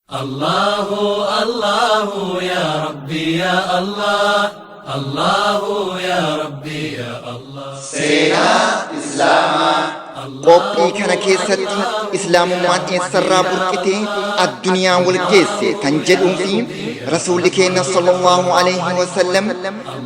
Allahu Allahu ya Rabbi ya Allah Allahu ya Rabbi ya Allah. Seenaa Islaamaa. Qophii kana keessatti Islaamummaan eessarraa burqitee addunyaa wal geesse kan jedhuu fi Rasuulli keenya sallallahu alaihi wasallam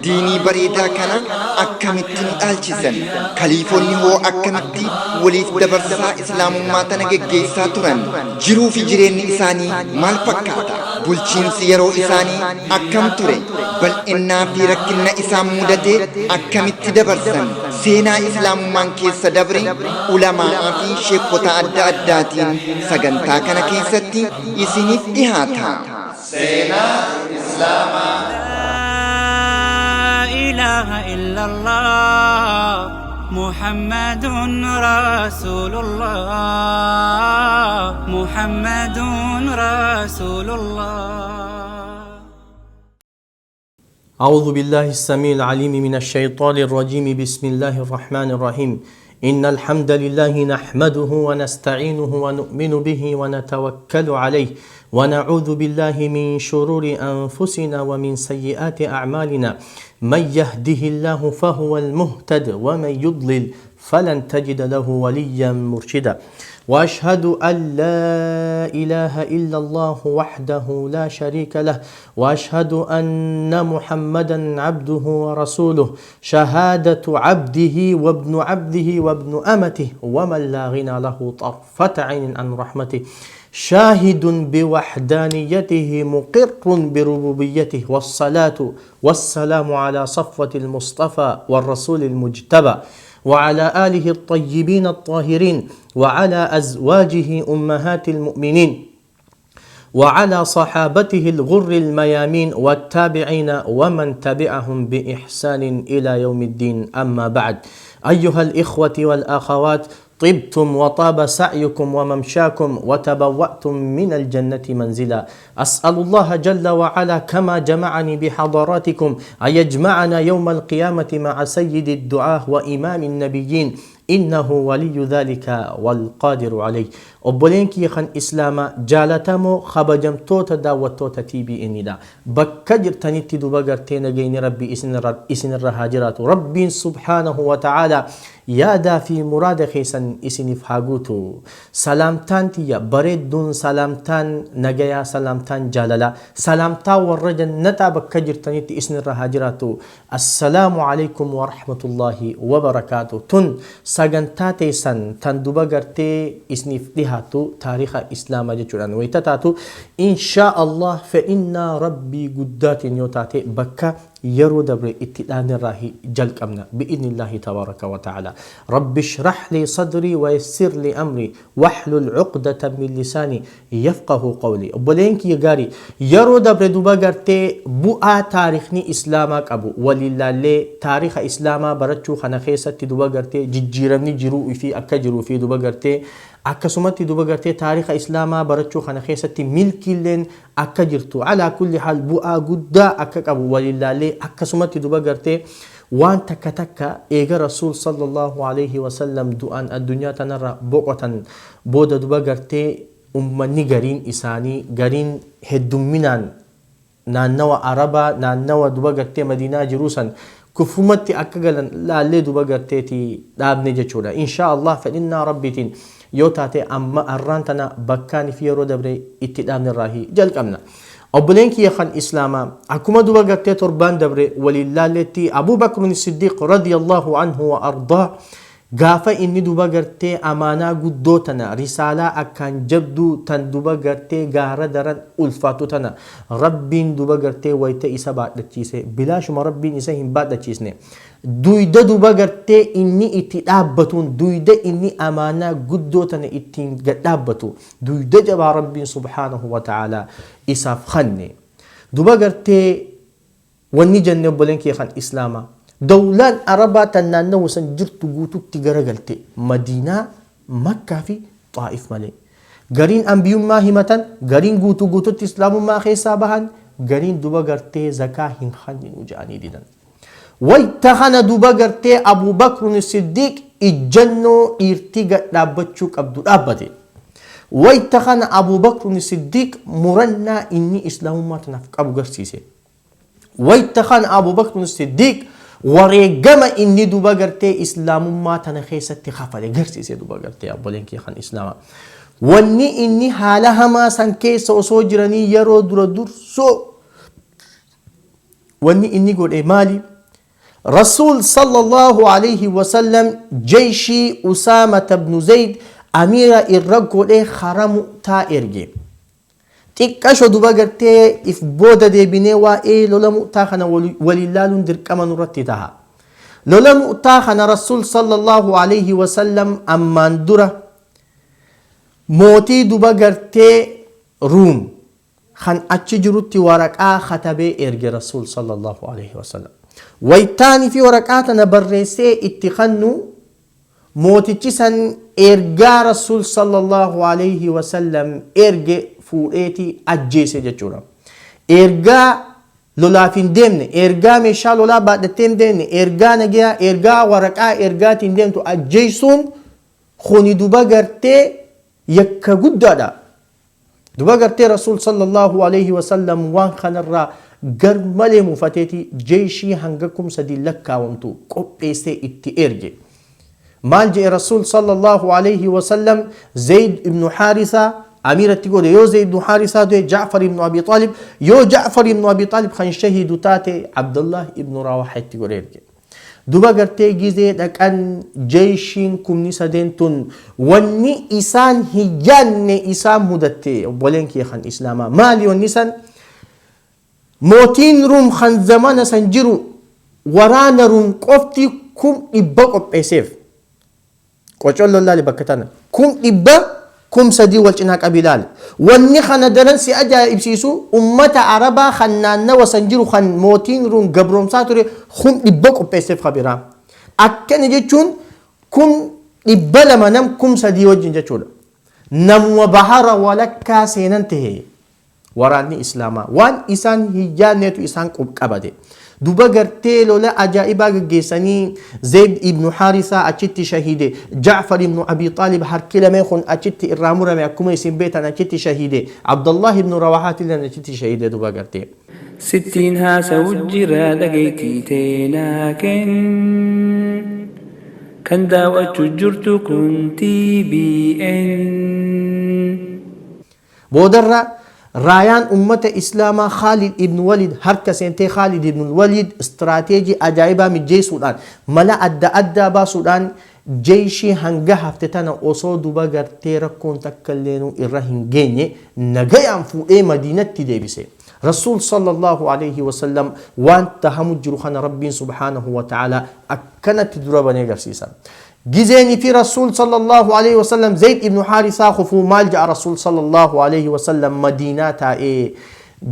diinii bareedaa kana akkamitti nu dhaalchisan, kaliifonni hoo akkamitti waliif dabarsaa Islaamummaa tana geggeessaa turan, jiruu fi jireenyi isaanii maal fakkaata, bulchiinsi yeroo isaanii akkam ture, bal'innaa fi rakkinna isaan mudate akkamitti dabarsan, seenaa Islaamummaan keessa dabre ulamaa'aa fi sheekota adda addaatiin sagantaa kana keessatti isiniif dhihaata. Seenaa Islaamaa. لا إله إلا الله محمد رسول الله محمد رسول الله. أعوذ بالله السميع العليم من الشيطان الرجيم. بسم الله الرحمن الرحيم. إن الحمد لله نحمده ونستعينه ونؤمن به ونتوكل عليه ونعوذ بالله من شرور أنفسنا ومن سيئات أعمالنا. من يهده الله فهو المهتد ومن يضلل فلن تجد له وليا مرشدا. وأشهد أن لا إله إلا الله وحده لا شريك له وأشهد أن محمدا عبده ورسوله، شهادة عبده وابن عبده وابن أمته، ومن لا غنى له طرفة عين عن رحمته، شاهد بوحدانيته مقر بربوبيته، والصلاة والسلام على صفوة المصطفى والرسول المجتبى وعلى آله الطيبين الطاهرين وعلى أزواجه أمهات المؤمنين وعلى صحابته الغر الميامين والتابعين ومن تبعهم بإحسان إلى يوم الدين. أما بعد، أيها الإخوة والأخوات، طبتم وطاب سعيكم وممشاكم وتبوأتم من الجنة منزلا. أسأل الله جل وعلا كما جمعني بحضراتكم أن يجمعنا يوم القيامة مع سيد الدعاة وإمام النبيين، إنه ولي ذلك والقادر عليه. Obboleen kiyya kan Islaamaa jaalatamoo, kabajamtoota daawwattoota TBN dha. Bakka jirtanitti duba gartee nageenyi Rabbii isinirra haa jiraatu. Rabbiin subhaanahu wa ta'ala yaadaa fi muraada keessan isiniif haa guutu. Salaamtaan tiyya bareedduun, salaamtaan nagayaa, salaamtaan jaalalaa, salaamtaa warra jannataa bakka jirtanitti isinirra haa jiraatu. Assalaamu alaikum wa rahmatullahi wa barakaatu. Tun sagantaa teessan tan duba gartee isiniif dhihaatu taariika Islaamaa jechuudhaan wayita taatu, inshaa Allah fedhinnaa Rabbii guddaatiin yoo taate, bakka yeroo dabre itti dhaanirraa jalqabna bi'idhnillaahi tabaaraka wa ta'ala. Rabbi ishrah li sadrii wa yassir li amrii wahlul uqdatan min lisaanii yafqahu qawli. Obboleen kiyya gaarii, yeroo dabre duba gartee bu'aa taarikhni Islaamaa qabu waliin laallee, taarika Islaamaa barachuu kana keessatti duba gartee jijjiiramni jiruu fi akka jiruu fi duba gartee akkasumatti duba gartee taarika Islaamaa barachuu kana keessatti milkiilleen akka jirtu, alaa kulli haal bu'aa guddaa akka qabu waliin laallee, akkasumatti duba gartee waan takka takka eega Rasuul sallallahu alaihi wasallam du'aan addunyaa tanarra boqotan booda duba gartee ummanni gariin isaanii gariin heddumminaan naannawa Arabaa, naannawa duba gartee Madiinaa jiruu san kufrumatti akka galan laallee duba garteeti dhaabne jechuudha. Inshaa Allah fedhinnaa Rabbiitiin yoo taate, amma arraan tana bakkaan fi yeroo dabre itti dhaabne irraa jalqabna. Obboleen kiyya kan Islaamaa, akkuma duba gartee torbaan dabre waliin laalletti, Abuu Bakrun Siddiiq radiyallahu anhu wa ardaa gaafa inni duba gartee amaanaa guddoo tana, risaalaa akkaan jabduu tan duba gartee gaara daran ulfaatu tana Rabbiin duba gartee wayita isa baadhachiise, bilaashuma Rabbiin isa hin baadhachiisne. Duyda duba gartee inni itti dhaabbatuun, duyda inni amaanaa guddoo tana ittiin gad dhaabbatu, duyda jabaa Rabbiin subhaanahu wa ta'aalaa isaaf kanne. Duba gartee wanni jenne, obboleen kee kan Islaamaa, dawlaan Arabaa tan naannawa san jirtu guututti garagalte, Madiinaa, Makkaa fi Xaa'if malee. Gariin ambiyummaa himatan, gariin guutuu guututti Islaamummaa keessaa bahan, gariin duba gartee zakaa hin kenninu jedhanii didan. Wayta kana duba gartee Abuu Bakrun Siddiiq ijjannoo dhiirtii gad dhaabbachuu qabdu dhaabbate. Wayta kana Abu Bakr Siddiq murannaa inni islaamummaa tanaaf qabu garsiise. Wayta kana Abu Bakr Siddiq wareegama inni duba gartee islaamummaa tana keessatti kafale garsiise duba gartee obboleen kee kan islaamaa. Wanni inni haala hamaa san keessa osoo jiranii yeroo dura dursoo wanni inni godhe maali? Rasuul sallallahu alayhi wasallam jeeshii Usaamata ibnu Zayd amiira irra godhee karaa Mu'taa erge. Xiqqasho duba gartee if booda deebinee waa'ee lola Mu'taa kana waliin laaluun dirqama nurratti taha. Lola Mu'taa kana Rasuul sallallahu alayhi wasallam ammaan dura mootii duba gartee Ruum kan achi jirutti waraqaa katabee erge Rasuul sallallahu alayhi wasallam. Waytaanii fi waraqaa tana barreessee itti kannu mootichi san ergaa Rasuul sallallahu alayhi wasallam erge fuudheeti ajjeese jechuudha. Ergaa lolaaf hin deemne, ergaa meeshaa lolaa baadhattee hin deemne, ergaa nagayaa, ergaa waraqaa ergaatiin deemtu ajjeesuun kuni duba gartee yakka guddaadha. Duba gartee Rasuul sallallahu alayhi wasallam waan kanarraa gar malee mufateeti jeeshii hanga 3000 lakkaawamtu qopheessee itti erge. Maal jedhe Rasuul sallallahu alayhi wasallam? Zayd ibnu Haarisaa amiiratti godhe. Yoo Zayd ibnu Haarisaa du'e Ja'far ibnu Abi Xaalib, yoo Ja'far ibnu Abi Xaalib kan shahiidu taate Abdullah ibnu Rawaaha itti godhe erge. Duba gartee gizee dhaqan jeeshiin 3,000 tun wanni isaan hin yaanne isaan mudatte obboleen kiyya kan islaamaa. Maali wanni san? Mootiin Ruum kan zamana san jiru waraana Ruum qofti 100,000 qopheesseef. Qocolloon laali bakka tana. 100,000 3,000 wal cinaa qabi laali. Wanni kana daran si ajaa'ibsiisu ummata Arabaa kan naannawa san jiru kan mootiin Ruum gabroomsaa ture 100,000 qopheesseef kabiraa. Akkana jechuun 200,000 nam 3,000 wajjin jechuudha. Namuma bahara walakkaa seenan tahe waraanni islaamaa waan isaan hin yaadneetu isaan qabate. Duba gartee lola ajaa'ibaa gaggeessanii Zayd ibnu Haarisaa achitti shahiide, Ja'far ibnu Abi Xaalib harki lameen kun achitti irraa murame akkuma isin beektan achitti shahiide, Abdullah ibnu Rawahaati illee achitti shahiide duba gartee. Sittiin haasawu jira dhageettii teenaa kenn. Kan daawwachuu jirtu kun TBN. Boodarra raayaan ummata islaamaa Khalid ibn Walid harka seentee Khalid ibn Walid istiraateejii ajaa'ibaa mijeessuudhaan mala adda addaa baasuudhaan jeeshii hanga hafte tana osoo duba gartee rakkoon takka illeenuu irra hin geenye nagayaan fuudhee Madiinatti deebise. Rasuul sallallahu alayhi wasallam waan tahamu jiru kana Rabbiin subhaanahu wa ta'ala akkanatti dura banee agarsiisa. Gizeenii fi Rasuul sallallahu alayhi wasallam Zayd ibn Haarisaa kufuu maal ja'a Rasuul sallallahu alayhi wasallam Madiinaa taa'ee?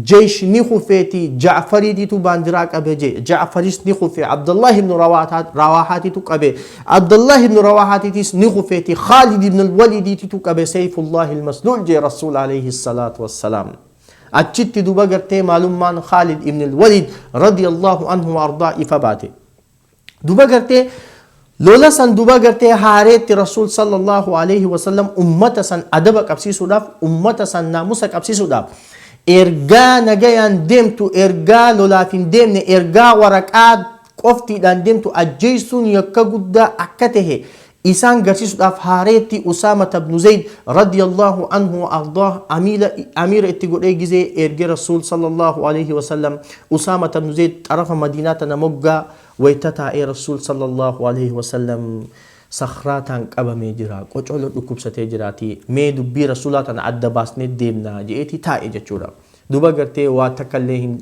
Jeesh ni kufeeti Ja'fariititu baandiraa qabe jee. Ja'faris ni kufe, Abdullah ibn Rawaahaatitu qabe, Abdullah ibn Rawaahaatitis ni kufeeti Khalid ibn Walidiititu qabe, Sayfullahi al-Masluul jee Rasuul alayhi salaatu wassalaam. Achitti duba gartee maalummaan Khalid ibn Walid radiyallahu anhu wa ardaa ifa baate. Duba gartee lola san duba gartee haareetti Rasuul sallallahu alayhi wasallam ummata san adaba qabsiisuudhaaf, ummata san naamusa qabsiisuudhaaf, ergaa nagayaan deemtu, ergaa lolaaf hin deemne, ergaa waraqaa qoftiidhaan deemtu ajjeesuun yakka guddaa akka tahe isaan garsiisuudhaaf haareetti Usaama ibn Zayd radiyallahu anhu wa ardaah amiira itti godhee gizee erge Rasuul sallallahu alayhi wasallam Usaama ibn Zayd xarafa Madiinaa tana moggaa wayta taa'ee Rasuul sallallahu alayhi wasallam sakhraataan qabamee jira, qocolo dhukkubsatee jiraati, mee dubbii Rasuulaa tana adda baasnee deemna je'eeti taa'e jechuudha. Duba gartee waa takka illee hin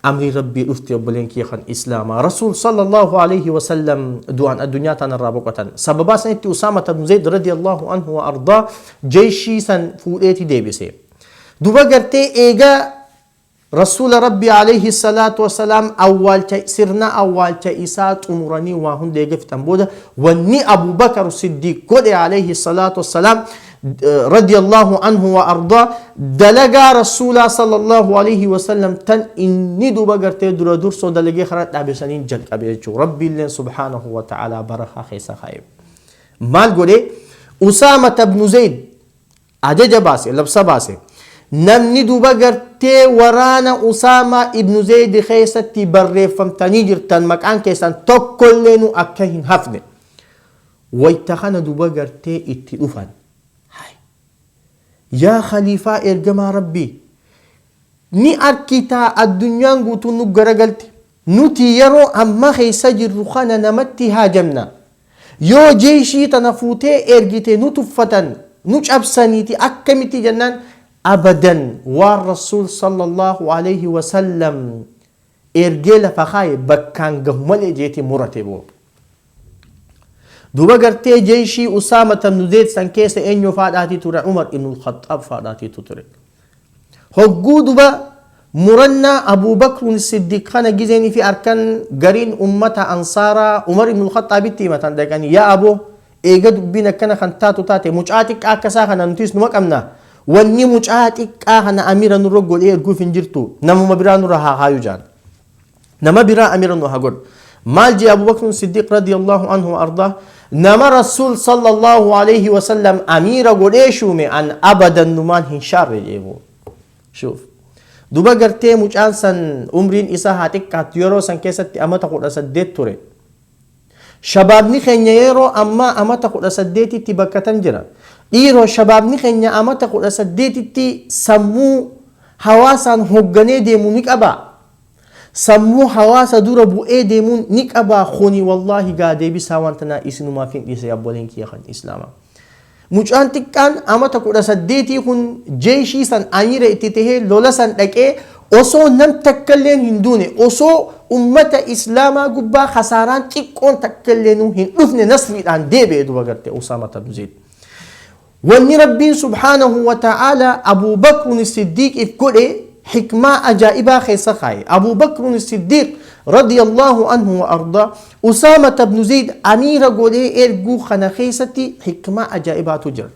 amrii Rabbii dhufte obboleen kiyya kan islaamaa. Rasuul sallallahu alayhi wasallam du'aan addunyaa tanarraa boqotan. Sababaa sanitti Usaama ibn Zayd radiyallahu anhu wa ardaa jeeshii san fuudheeti deebise. Duba gartee eegaa Rasuula Rabbii alayhi salaatu wasalaam awwaalcha sirna awwaalcha isaa xumuranii waa hunda eega fixan booda wanni Abu Bakar Siddiq godhe alayhi salaatu wasalaam radiyallahu anhu wa ardaa dalagaa Rasuulaa sallallahu alayhi wasallam tan inni duba gartee dura dursoo dalagee karaa dhaabe saniin jalqabe jechuudha. Rabbiilleen subhaanahu wa ta'ala barakaa keessa kaa'e. Maal godhe? Usaama ibn Zayd Ajaja baase, labsa baase. Namni duuba gartee waraana Usaamaa ibnu Zeyd keessatti barreeffamtanii jirtan maqaan keessan tokkolleenu akka hin hafne. Wayta kana duuba gartee itti dhufan. Yaa khaliifaa ergamaa Rabbii, ni arkitaa addunyaan guutuun nu garagalti. Nuti yeroo amma keessa jirru kana namatti haajamna. Yoo jeeshii tana fuutee ergite nu tuffatan, nu cabsaniiti, akkamitti jennaan, abadan waan Rasuul sallallahu alaihi wasallam ergee lafa kaaye bakkaan gahu malee jeeti murate boo. Duuba gartee jeeshii Usaama ibnu Zeyd san keessa eenyu faadhaatii ture? Umar ibnu Khaxaab faadhaatiitu ture. Hogguu duba murannaa Abuu Bakruun Siddiq kana gizeenii fi harkan gariin ummata Ansaaraa Umar ibnu Khaxaabitti himatan dhaqanii, yaa aboo, eega dubbiin akkana kan taatu taate, mucaa xiqqaa akkasaa kana nutis numa qabna, wanni mucaa xiqqaa kana amira nurra godhee erguuf hin jirtu, namuma biraa nurra haa haayu jaan, nama biraa amira nu haa godhu. Maal jee Abu Bakr Siddiq radiyallahu anhu wa ardaa? Nama Rasuul sallallahu alayhi wasallam amiira godhee shuume an abadan numaan hin shaarre jeebu. Shuuf, duba gartee mucaan san umriin isaa haa xiqqaattu, yeroo san keessatti amata 18 ture. Shabaabni keenya yeroo ammaa amata 18tti bakkatan jira. Dhiiroo, shabaabni keenya amata 18tti sammuu hawaasaan hoogganee deemu ni qaba, sammuu hawaasa dura bu'ee deemuun ni qaba? Kuni wallaahi gaa deebisaa waan tanaa isinumaaf hin dhiise. Abboleen kiyya kan Islaamaa, mucaan xiqqaan amata 18 kun jeeshii san amiira itti tahee lola san dhaqee osoo nam takkalleen hin duune, osoo ummata Islaamaa gubbaa kasaaraan xiqqoon takkalleen hin dhufne, nasriidhaan deebi'e. Duba gartee Usaama ibn Zayd, wanni Rabbiin subhaanahu wa ta'ala Abuu Bakrun Siddiiqiif godhe hikmaa ajaa'ibaa keessa kaaye. Abuu Bakrun Siddiiq radiyallahu anhu wa ardaa Usaama ibn Zayd amiira godhee erguu kana keessatti hikmaa ajaa'ibaatu jira.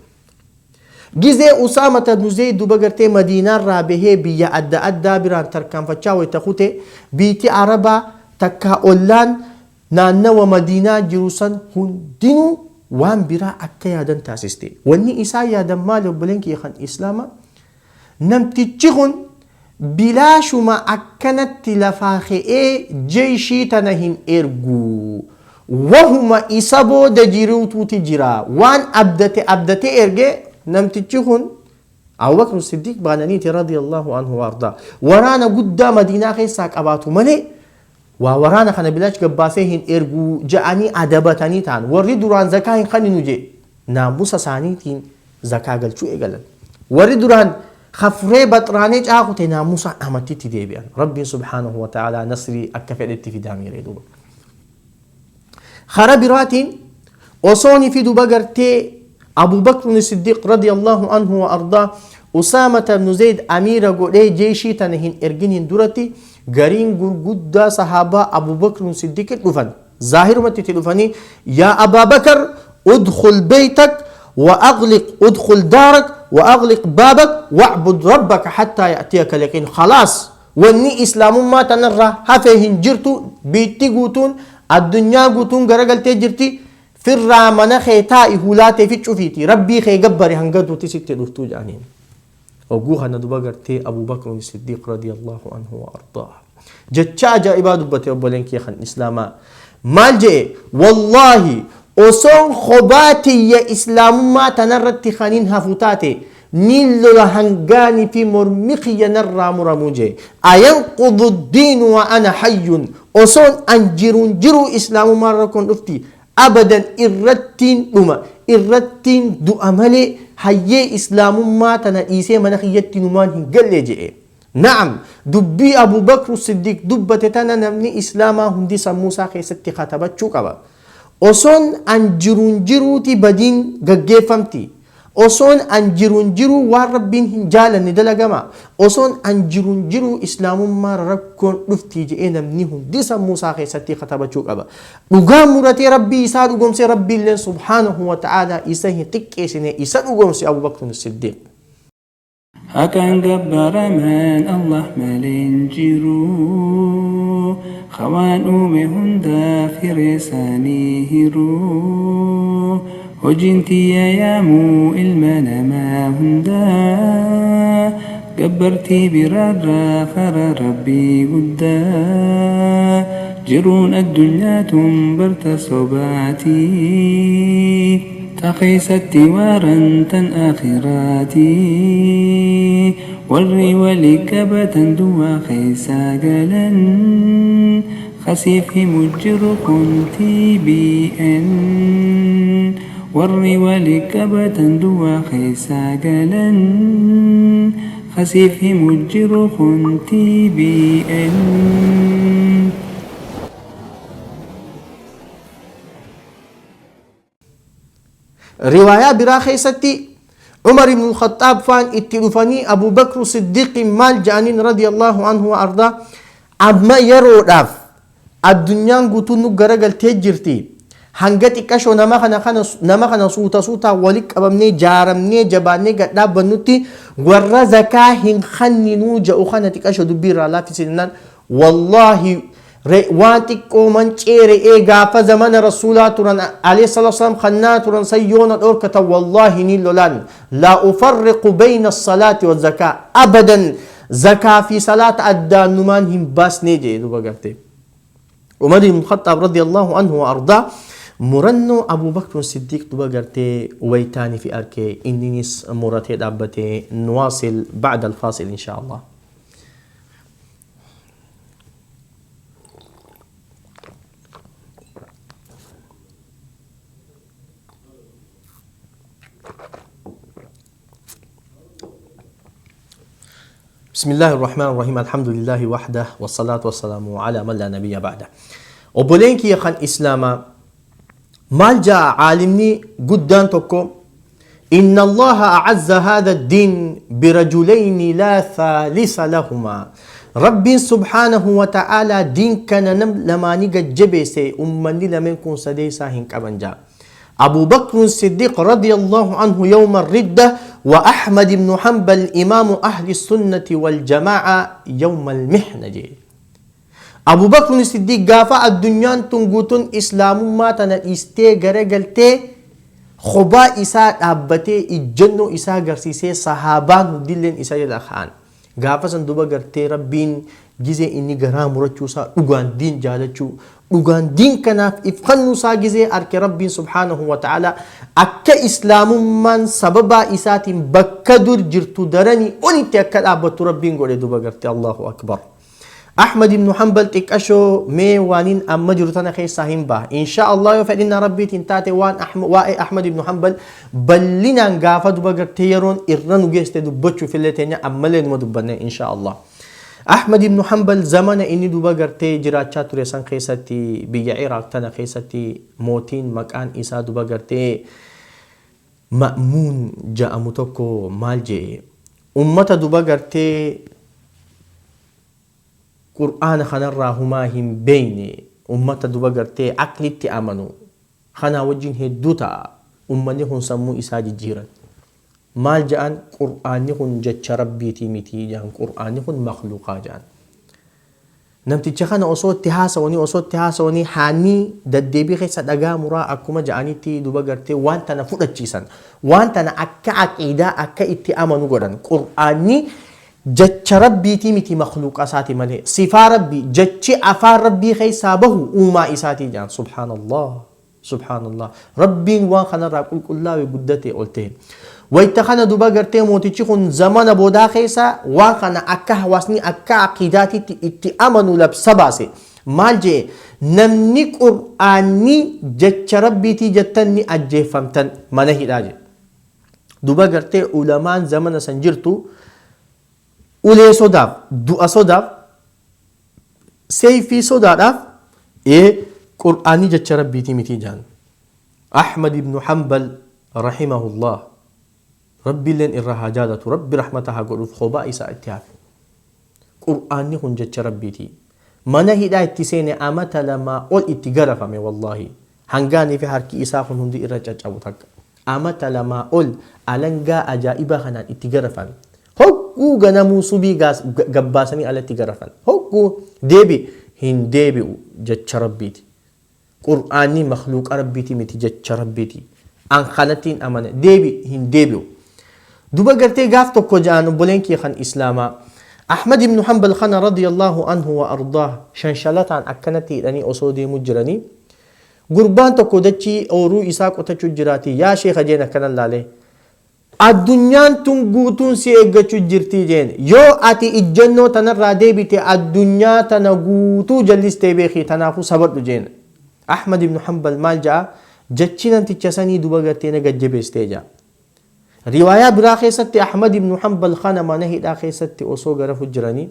Gizee Usaama ibn Zayd duba gartee Madiinaarraa bahee biyya adda addaa biraan tarkaanfachaa wayita kute, biitti Arabaa takka ollaan naannawa Madiinaa jiru san hundinuu waan biraa akka yaadan taasiste. Wanni isaan yaadan maali, obboleen kiyya kan Islaamaa? Namtichi kun bilaashuma akkanatti lafaa ka'ee jeeshii tana hin ergu. Wahuma isa booda jiruutuuti jira. Waan abdate abdatee ergee namtichi kun Abubakar Siddiq baananiiti radiyallahu anhu waardaa. Waraana guddaa Madiinaa keessaa qabaatu malee waa waraana kana bilaash gabbaasee hin ergu ja'anii adabatanii ta'an. Warri duraan zakaa hin kanninu jee naamusa isaaniitiin zakaa galchuu eegalan. Warri duraan kafree baxraanee caakute naamusa amantiitti deebi'an. Rabbiin subhaanahu wa ta'ala nasrii akka fedhetti fidaamiire duuba. Kara biraatiin osooni fi duba gartee Abu Bakr Siddiq radiyallahu anhu wa ardaa Usaamata ibn Zayd amiira godhee jeeshii tana hin erginiin duratti, gariin gurguddaa sahaabaa Abu Bakr Siddiq dhufan. Zaahirumatti itti dhufanii, yaa Abaa Bakar, udkhul beytak wa aghliq, udkhul daarak wa aghliq baabak wa'bud rabbaka hattaa ya'tiyaka al-yaqiin. Khalaas, wanni Islaamummaa tanarraa hafee hin jirtu, biitti guutuun addunyaa guutuun garagaltee jirti, firraa mana kee taa'i, hulaatee fi cufiiti Rabbii kee gabbari hanga duuti sitti dhuftuu jedhaniin. Hogguu kana duba gartee Abu Bakr Siddiq radiyallahu anhu wa ardaa jecha ajaa'ibaa dubbate. Obboleen kee kan Islaamaa, maal jedhe? Wallaahi, osoon kophaa tiyya Islaamummaa tanarratti kanin hafu taate, ni lola hangaanii fi mormi kiyya narraa muramuu jee. Ayanqudu diinu wa ana hayyun? Osoon an jiruun jiruu Islaamummaa rakkoon dhufti? Abadan, irrattiin dhuma, irrattiin du'a malee hayyee Islaamummaa tana dhiisee mana kiyyatti numaan hin galle jedhe. Na'am, dubbii Abu Bakr Siddiq dubbate tana namni Islaamaa hundi sammuu isaa keessatti katabachuu qaba. Osoon an jiruun jiruuti badiin gaggeeffamti, osoon an jiruun jiruu waan Rabbiin hin jaalanne dalagama, osoon an jiruun jiruu Islaamummaa rakkoon dhufti jedhee namni hundi sammuu isaa keessatti katabachuu qaba. Dhugaa muratee Rabbii isaa dhugoomsee, Rabbiilleen subhaanahu wa ta'aalaa isa hin xiqqeessine, isa dhugoomse Abu Bakr Siddiq. Haqaan gabbaramaan Allah malee hin jiru. Hawaan uume hundaaf hiree isaanii hiru. Hojiin tiyya yaamuu ilma namaa hundaa gabbartii biraarraa karaa Rabbii guddaa. Jiruun addunyaa tun barta sobaatii ta keessatti waaran tan aakhiraatii. Warri wali qabatan duwwaa keessaa galan kasiif himu jiru kun TBN. Warri wali qabatan duwwaa keessaa galan kasiif himu jiru kun TBN. Riwaayaa biraa keessatti Umar ibn Khaxaab faan itti dhufanii Abu Bakr Siddiqin maal ja'aniin radiyallahu anhu wa ardaa, amma yeroodhaaf addunyaan guutuun nu garagaltee jirti, hanga xiqqashoo nama kana kana nama kana suuta suutaan walitti qabamnee jaaramnee jabaannee gad dhaabbannutti warra zakaa hin kanninuu ja'u kana xiqqashoo dubbii irraa laaffisi jennaan, wallaahi waan xiqqoo mancee re'ee gaafa zamana rasuulaa turan alayhi salatu wasalam kannaa turan san yoona dhorkatan wallaahi ni lolaan, laa ufarriqu bayna salaati wa zakaa abadan, zakaa fi salaata addaannumaan hin baasnee jee. Duba gartee Umar ibn Khattaab radiyallahu anhu wa ardaa murannoo Abu Bakr Siddiq duba gartee waytaanii fi arkee inninis muratee dhaabbatee. Nuwaasil ba'da alfaasil insha Allah. بسم الله الرحمن الرحيم، الحمد لله وحده والصلاة والسلام على من لا نبي بعده. Obboleen kiyya kan Islaamaa, maal jaa caalimni guddaan tokko? إن الله أعز هذا الدين برجلين لا ثالث لهما. ربي سبحانه وتعالى دين كان نم لماني قد جبسي أمني لمن كن سديسا هن كبنجا، أبو بكر الصديق رضي الله عنه يوم الردة، وأحمد بن حنبل إمام أهل السنة والجماعة يوم المحنة جي. أبو بكر الصديق قافا الدنيا تنقوتن إسلام ما تنا إستي غرقلتي khobaa isaa dhaabbatee ijjannoo isaa agarsiisee sahaabaan hundilleen isa jala ka'an. Gaafa san duba gartee Rabbiin gizee inni garaa murachuu isaa, dhugaan diin jaalachuu, dhugaan diin kanaaf if kennuu isaa gizee arke, Rabbiin subhaanahu wa ta'ala akka Islaamummaan sababaa isaatiin bakka dur jirtu daranii olitti akka dhaabbattu Rabbiin godhe duba gartee. Allahu akbar. Ahmad ibn Hanbal xiqqashoo mee waaniin amma jiru tana keessaa hin baha. Insha Allah yoo fedhinna Rabbiitiin taate waan waa'ee Ahmad ibn Hanbal bal'inaan gaafa duba gartee yeroon irra nu geeste dubbachuuf illee teenya, ammallee numa dubbanne insha Allah. Ahmad ibn Hanbal zamana inni duba gartee jiraachaa ture san keessatti, biyya Iraaq tana keessatti, mootiin maqaan isaa duba gartee Ma'muun ja'amu tokko maal jee? Ummata duba gartee Qur'aana kanarraa humaa hin beeyne, ummata duba gartee aqlitti amanu kanaa wajjin hedduu ta'a. Ummanni kun sammuu isaa jijjiiran. Maal ja'an? Qur'aanni kun jecha Rabbiitii miti ja'an, Qur'aanni kun makhluuqaa ja'an. Namticha kana osoo itti haasawanii haanii daddeebii keessa dhagaa muraa akkuma ja'anitti duba gartee waan tana fudhachiisan, waan tana akka aqiidaa akka itti amanu godhan. Qur'aanni jecha Rabbiitii miti, makhluuqa isaati malee, sifaa Rabbii, jechi afaan Rabbii keessaa bahu uumaa isaatii jedhan. Subhaanallah, subhaanallah, Rabbiin waan kanarraa qulqullaa'e, guddate, ol ta'e. Wayta kana duba gartee mootichi kun zamana boodaa keessa waan kana akka hawaasni akka aqiidaatitti itti amanu labsa baase. Maal jee? Namni Qur'aanni jecha Rabbiitii jettan ni ajjeeffamtan, mana hidhaa jedhe. Duba gartee ulamaan zamana san jirtu ulee sodaaf, du'a sodaaf, seeyfii sodaadhaaf ee Qur'aanni jecha Rabbiitii miti jaan. Ahmad ibnu Hanbal rahimahullah, Rabbiilleen irraa haa jaalatu, Rabbi rahmata haa godhuuf, kophaa isaa itti hafe. Qur'aanni kun jecha Rabbiiti. Mana hidhaa itti seene, amata 2 ol itti garafame. Wallaahi hangaanii fi harki isaa kun hundi irra caccabu takka. Amata 2 ol alangaa ajaa'ibaa kanaan itti garafame. Hogguu ganamuu subii gabbaasanii alatti garafan. Hogguu deebi hin deebi'u, jecha Rabbiiti. Qur'aanni makhluuqa Rabbiiti miti, jecha Rabbiiti. An kanattiin amana, deebi hin deebi'u. Duba gartee gaaf tokko ja'an obboleen kee kan Islaamaa Ahmad ibnu Hanbal kana radiyallahu anhu wa ardaah shanshalataan akkanatti hidhanii osoo deemu jiranii, gurbaan tokko dachii ooruu isaa qotachuu jiraati. Yaa sheekha jeen, akkanan laalee, addunyaan tun guutuun si eeggachuu jirtii jeen. Yoo ati ijjannoo tanarraa deebite, addunyaa tana guutuu jallistee beeki, tanaafuu sabadhu jeen. Ahmad ibnu Hanbal maal ja'a? Jechi namticha sanii duba gartee na gajjabeestee ja'a. Riwaayaa biraa keessatti Ahmad ibnu Hanbal kana mana hidhaa keessatti osoo garafu jiranii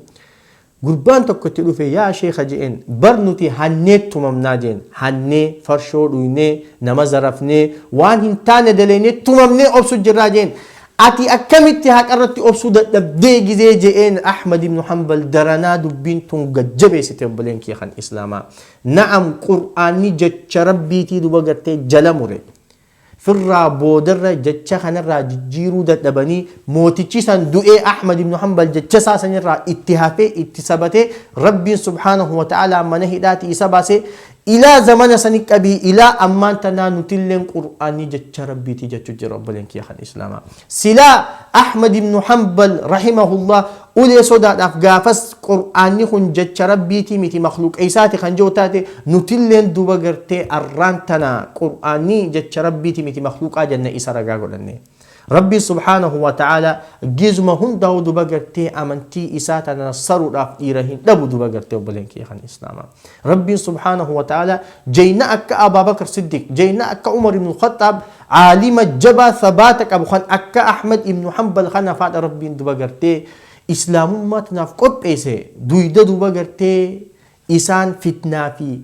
gurbaan tokko itti dhufe. Yaa sheeka je'een, bar nuti hannee tumamnaa jeen, hannee, farshoo dhuynee, nama zarafnee, waan hin taane daleynee tumamnee obsu jirraa jeen. Ati akkamitti haqarratti obsuu dadhabdee gizee je'een, Ahmad ibnu Hanbal daranaa dubbiin tun gajjabeessite, obboleen kee kan Islaamaa. Na'am, Qur'aanni jecha Rabbiitii duba gartee jala mure. Firraa boodarra jecha kanarraa jijjiiruu dadhabanii, mootichi san du'ee Ahmad ibn Hanbal jecha isaa sanirraa itti hafee itti sabatee, Rabbiin subhaanahu wa ta'aalaa mana hidhaati isa baasee ilaa zamana sani qabii ilaa ammaan tanaa nutilleen Qur'aanni jecha Rabbiiti jechuu jira, obboleen kiyya kan Islaamaa. Silaa Ahmad ibn Hanbal rahimahullah ulee sodaadhaaf gaafas Qur'aanni kun jecha Rabbiitii miti, makhluuqa isaati kan jiru taate, nutilleen duba gartee arraan tana Qur'aanni jecha Rabbiitii miti, makhluuqaa jenna isa ragaa godhanne. Rabbiin subhaanahu wa ta'ala gizuma hundaa'u duba gartee amantii isaa tana nassaruudhaaf dhiira hin dhabu, duba gartee obboleen kiyya kan Islaamaa. Rabbiin subhaanahu wa ta'ala jeyna akka Abaabakar Siddiq, jeyna akka Umar ibn Khattaab, caalima jabaa sabaata qabu kan akka Ahmad ibn Hanbal kana faadha Rabbiin duba gartee Islaamummaa tanaaf qopheesse. Duyda duba gartee isaan fitnaa fi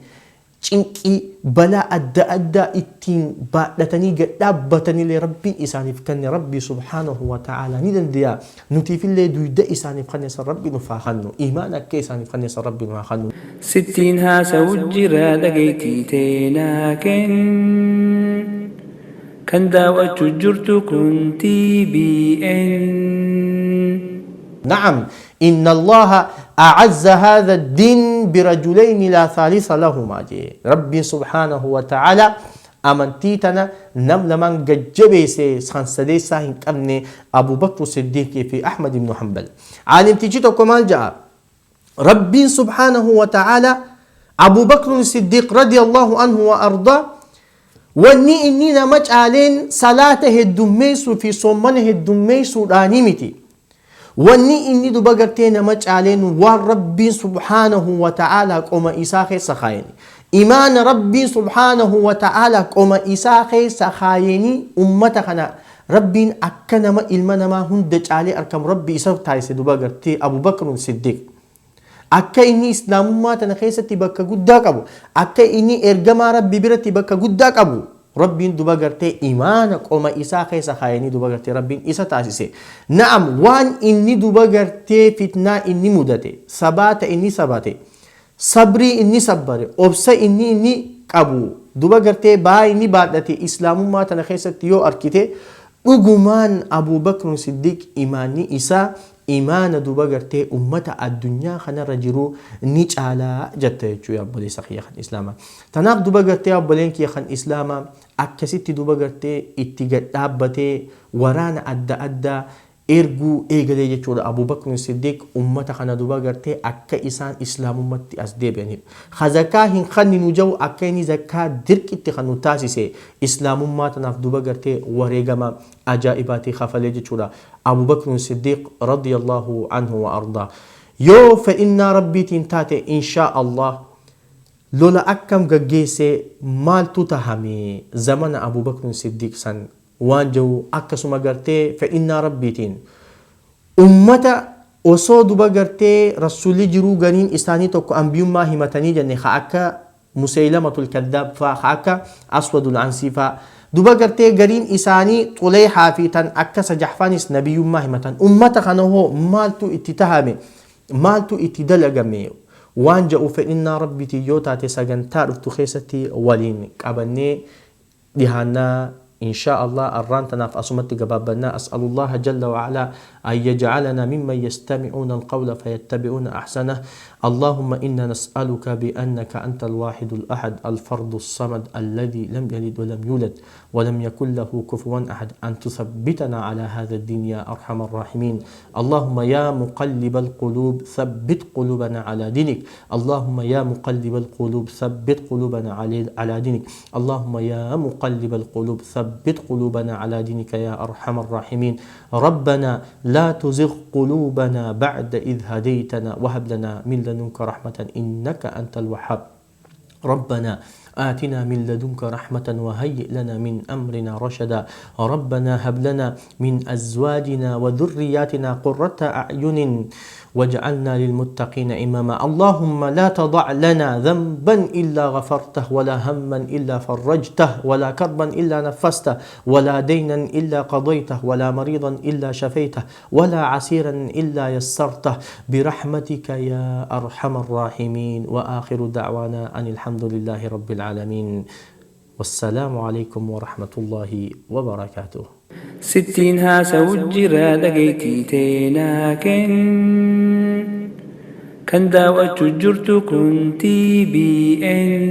cinqii balaa adda addaa ittiin baadhatanii gad dhaabbatanillee Rabbiin isaaniif kenne. Rabbii subhaanahu wa ta'ala ni danda'a nutiifillee duyda isaaniif kenne san Rabbi nuuf haa kennu, imaana akka isaaniif kenne san Rabbi nu haa kennu. Sittiin haasa'u jira, dhageettii teenaa kenn. Kan daawwachuu jirtu kun TBN. نعم، إن الله أعز هذا الدين برجلين لا ثالث لهما جي. ربي سبحانه وتعالى amantii tana nam lamaan gajjabeesse san sadeessaa hin qabne, Abu Bakr Siddiiqii fi Ahmad ibn Hanbal. Caalimtichi tokko maal ja'a? Rabbiin subhaanahu wa ta'ala Abu Bakr Siddiiq radiyallahu anhu wa ardaa wanni inni nama caaleen salaata heddummeessuu fi soommana heddummeessuudhaanii miti. Wanni inni duba gartee nama caaleen waan Rabbiin subhaanahu wa ta'ala qoma isaa keessa kaayeni. Imaana Rabbiin subhaanahu wa ta'ala qoma isaa keessa kaayeni ummata kana Rabbiin akka nama ilma namaa hunda caalee argamu Rabbi isa taasise, duba gartee Abu Bakr Siddiq. Akka inni Islaamummaa tana keessatti bakka guddaa qabu, akka inni ergamaa Rabbi biratti bakka guddaa qabu, Rabbiin duba gartee imaana qoma isaa keessa kaayanii duba gartee Rabbiin isa taasise. Na'am, waan inni duba gartee fitnaa inni mudate, sabaata inni sabate, sabrii inni sabbare, obsa inni qabu, duba gartee baa inni baadhate Islaamummaa tana keessatti yoo arkite, dhugumaan Abu Bakr Siddiq imaanni isaa imaana duba gartee ummata addunyaa kanarra jiru ni caalaa jetta jechuu, obboleessa kiyya kan Islaamaa. Tanaaf duba gartee obboleen kiyya kan Islaamaa akkasitti duba gartee itti gad dhaabbatee waraana adda addaa erguu eegalee jechuudha. Abu Bakr Siddiq ummata kana duba gartee akka isaan Islaamummatti as deebi'aniif. Ha zakaa hin kanninu jiru akka inni zakaa dirqitti kan nu taasise, Islaamummaa tanaaf duba gartee wareegama ajaa'ibaatii kafalee jechuudha. Abu Bakr Siddiq radiyallahu anhu wa ardaa. Yoo fedhinnaa Rabbiitiin taate, inshaa Allah, lola akkam gaggeesse, maaltu tahame zamana Abu Bakr Siddiq san waan jiru, akkasuma gartee fedhinnaa Rabbiitiin ummata osoo duba gartee Rasuulli jiruu gariin isaanii tokko ambiyummaa himatanii jenne, ka akka Museylamatul Kaddaab faa, ka akka Aswadul Ansii faa, duba gartee gariin isaanii Xuleehaa fi tan akka Sajaxfaanis nabiyyummaa himatan, ummata kana hoo maaltu itti tahame, maaltu itti dalagame waan jedhu, fedhinnaa Rabbiitiin yoo taate sagantaa dhuftu keessatti waliin qabannee dhihaannaa. إن شاء الله arraan tanaaf asumatti gabaabbanna. أسأل الله جل وعلا أن يجعلنا ممن يستمعون القول فيتبعون أحسنه. اللهم إنا نسألك بأنك أنت الواحد الأحد الفرد الصمد الذي لم يلد ولم يولد ولم يكن له كفوا أحد أن تثبتنا على هذا الدين يا أرحم الراحمين. اللهم يا مقلب القلوب ثبت قلوبنا على دينك. اللهم يا مقلب القلوب ثبت قلوبنا على دينك. اللهم يا مقلب القلوب ثبت قلوبنا على دينك يا أرحم الراحمين. ربنا لا تزغ قلوبنا بعد إذ هديتنا وهب لنا من لدنك رحمة إنك أنت الوهاب. ربنا آتنا من لدنك رحمة وهيئ لنا من أمرنا رشدا. ربنا هب لنا من أزواجنا وذرياتنا قرة أعين واجعلنا للمتقين إماما. اللهم لا تضع لنا ذنبا إلا غفرته، ولا هما إلا فرجته، ولا كربا إلا نفسته، ولا دينا إلا قضيته، ولا مريضا إلا شفيته، ولا عسيرا إلا يسرته، برحمتك يا أرحم الراحمين. وآخر دعوانا أن الحمد لله رب العالمين، والسلام عليكم ورحمة الله وبركاته. Sittiin haasa'u jira dhageettii teenaa kenn. Kan daawwachuu jirtu kun TBN.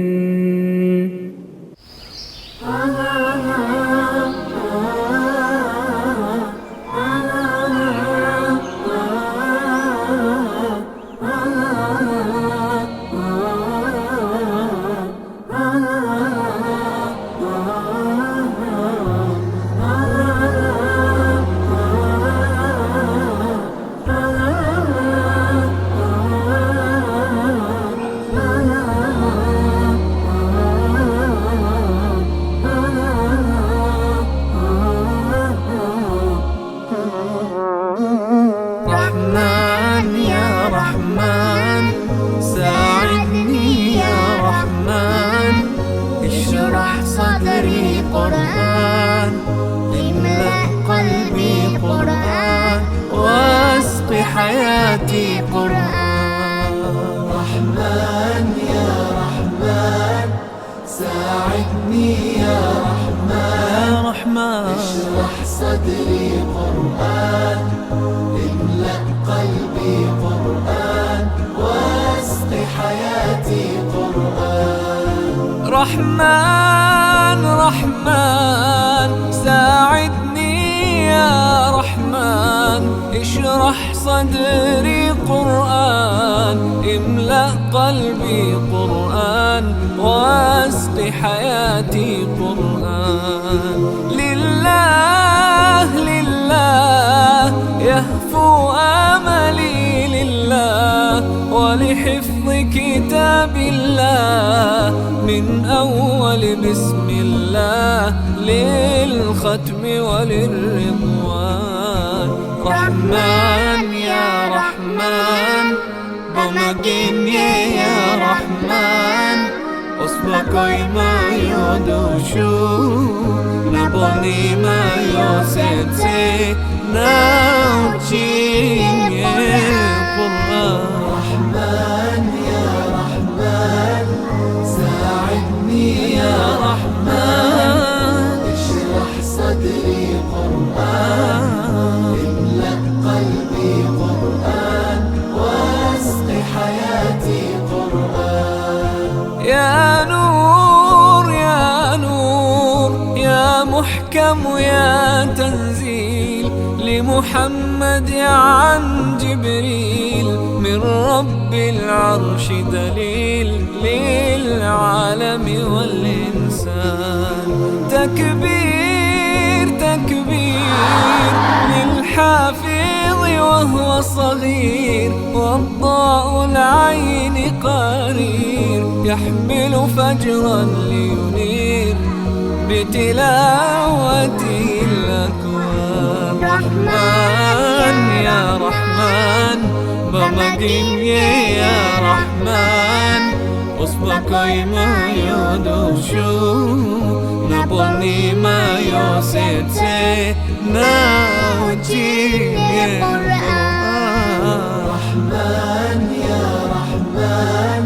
رحمن يا رحمن ساعدني يا رحمن، اشرح صدري قرآن، املأ قلبي قرآن، واسق حياتي قرآن. رحمن يا رحمن ساعدني يا رحمن، يا رحمن اشرح صدري قرآن، املأ قلبي قرآن، واسق حياتي قرآن. رحمن رحمن ساعدني يا رحمن، اشرح صدري قرآن، املأ قلبي قرآن، واسق حياتي قرآن. لله لله يهفو آملي لله، ولحفظ كتاب الله، من أول بسم الله للختم وللرضوان. رحمن يا رحمن بمجيني يا رحمن، أصبقي ما يدوشو نبني ما يوسيتي ناوتشيني قرآن. رحمن يا رحمن ساعدني يا رحمن، اشرح صدري قرآن، املأ قلبي قرآن، واسق حياتي قرآن. يا نور يا نور يا محكم يا تنزيل، لمحمد عن جبريل، من رب العرش دليل، للعالم والإنسان. تكبير تكبير للحافظ وهو صغير، والضاء العين قرير، يحمل فجرا لينير بتلاوته الأكوان. رحمن يا رحمن بمجيني يا رحمن، أصبقي ما يدوشو نبني ما يوسيتي ناوتشيني قرآن. رحمن يا رحمن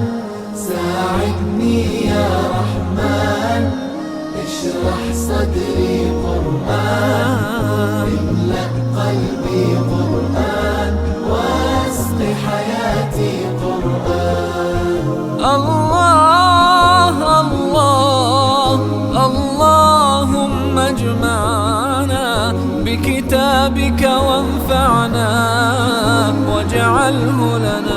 ساعدني يا رحمن، اشرح صدري. واجعله لنا.